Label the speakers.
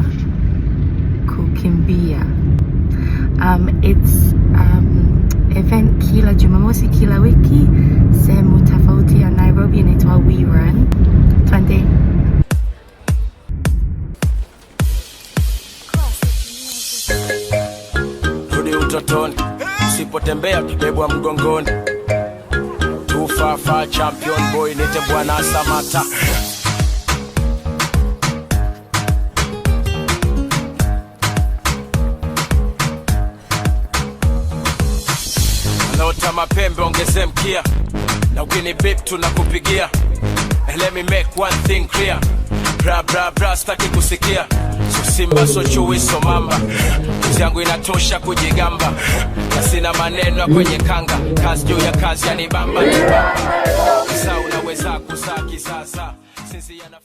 Speaker 1: Tunaenda kukimbia. It's event kila Jumamosi, kila wiki, sehemu tofauti ya Nairobi, inaitwa We Run. Twende.
Speaker 2: Rudi utotoni, usipotembea utabebwa mgongoni. Tufafa champion boy, nite Bwana Samata. Naota mapembe ongeze mkia, na ukini bip tunakupigia. And let me make one thing clear. Bra bra bra, staki kusikia. So simba so chui so mamba, kazi yangu inatosha kujigamba, na sina maneno ya kwenye kanga, kazi juu ya kazi yanibamba nibamba. Sasa unaweza kuzaa kisasa, sinzia na